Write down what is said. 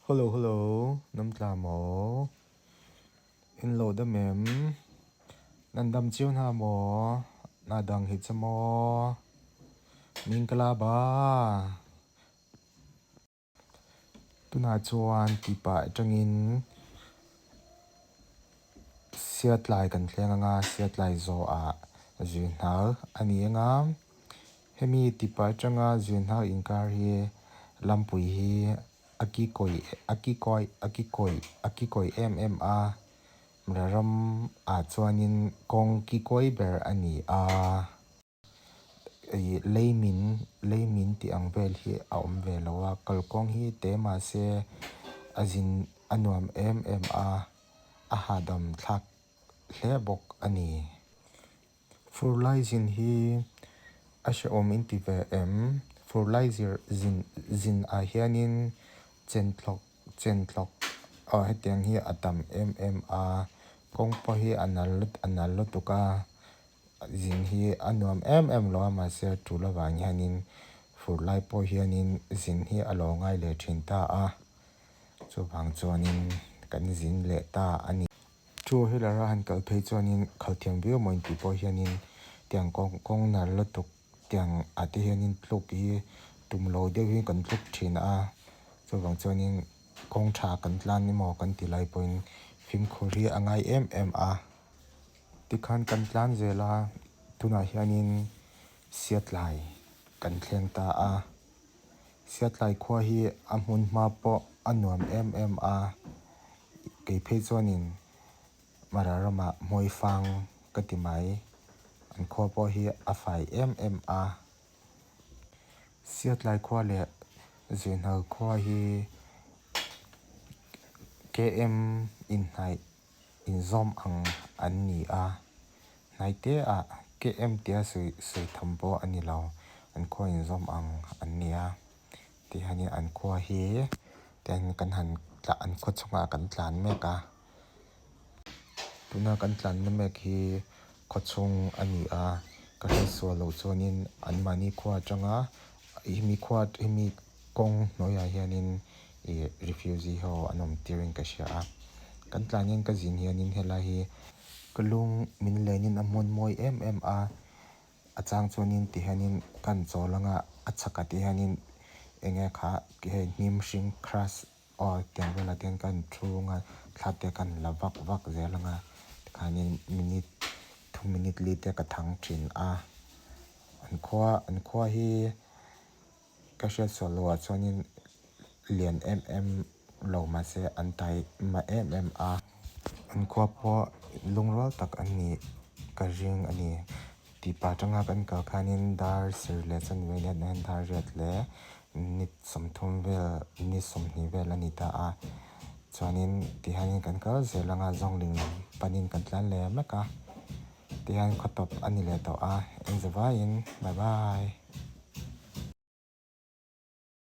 Hello hello nam tla maw in lo dam em nan dam chiu hna maw na dang hi cha maw min ka la ba tunah chuan tihpah atangin siatlai kan thleng anga siatlai zawhah zirhnal a ni anga hemi tihpah atanga zirhnal inkar hi lampui hi a ki kawi a ki kawi a ki kawi a ki kawi em em a ram ah chuanin kawng ki kawi ber a ni a. Ih lei min lei min tih ang vel hi a awm ve lo a kalkawng hi te mahse a zin a nuam em em a a hahdam thlak hle bawk a ni. Fur lai zin hi a hrehawm in ti ve em? Fur lai zir zin zin ah hianin chen thlawk chen thlawk aw hetiang hi a tam em em a kawng pawh hi a nal a nal lutuk a. Zin hi a nuam em em lo a mahse a tul avang hianin fur lai pawh hianin zin hi a lo ngai leh thin ta a chuvang chuanin kan zin leh ta a ni. Two wheeler a han kal phei chuanin khal thiam viau maw intih pawh hianin tiang kawng kawng nal lutuk tiang ah te hianin tluk hi tum lo deuh hi kan tluk thin a chuvang chuanin kawng tha kan tlan emaw kan ti lai pawhin fimkhur hi a ngai em em a. Tikhan kan tlan zel a, tunah hianin Siatlai kan thleng ta a. Siatlai khua hi a hmun hma pawh a nuam em em a, kei phei chuanin Mara ramah Hmawifang ka ti mai, an khua pawh hi a fai em em a. Siatlai khua leh Zinhal khua hi KM inhnaih inzawm ang an ni a, hnaite ah KM tia sawi sawi tham pawh a ni lo, an khua inzawm ang an ni a, tih hianin an khua hi ten kan han tla an khaw chhungah kan tlan mek a, tuna kan tlanna mek hi khaw chhung a ni a, ka hriatsual loh chuanin anmahni khua atanga hemi khua hemi kawng hnuaiah hianin ih refugee ho an awm tirin ka hria a kan tlan hian ka zin hianin helai hi ka lung min lenin a hmun mawi em em a a chang chuanin ti hianin kan chawl anga a chhakah te hianin eng nge kha hei hnim hring grass aw tiang velah te hian kan thu anga thla te kan la vak vak zel anga tikhanin minute thum minute li te ka thang thin a an khua an khua hi. Ka hriat sual loh ah chuanin lian em em lo mahse an tai mah em em a. An khua pawh lungrual tak an nih ka ring a ni. Tihpah atanga kan kal khanin dar sir leh chanve leh hian dar riat leh minute 30 vel minute 20 vel a ni ta a. Chuanin tihianin kan kal zel anga zawngling lam panin kan tlan leh mek a. Tihian khaw tawp a ni leh tawh a, engzawvaiin bye bye.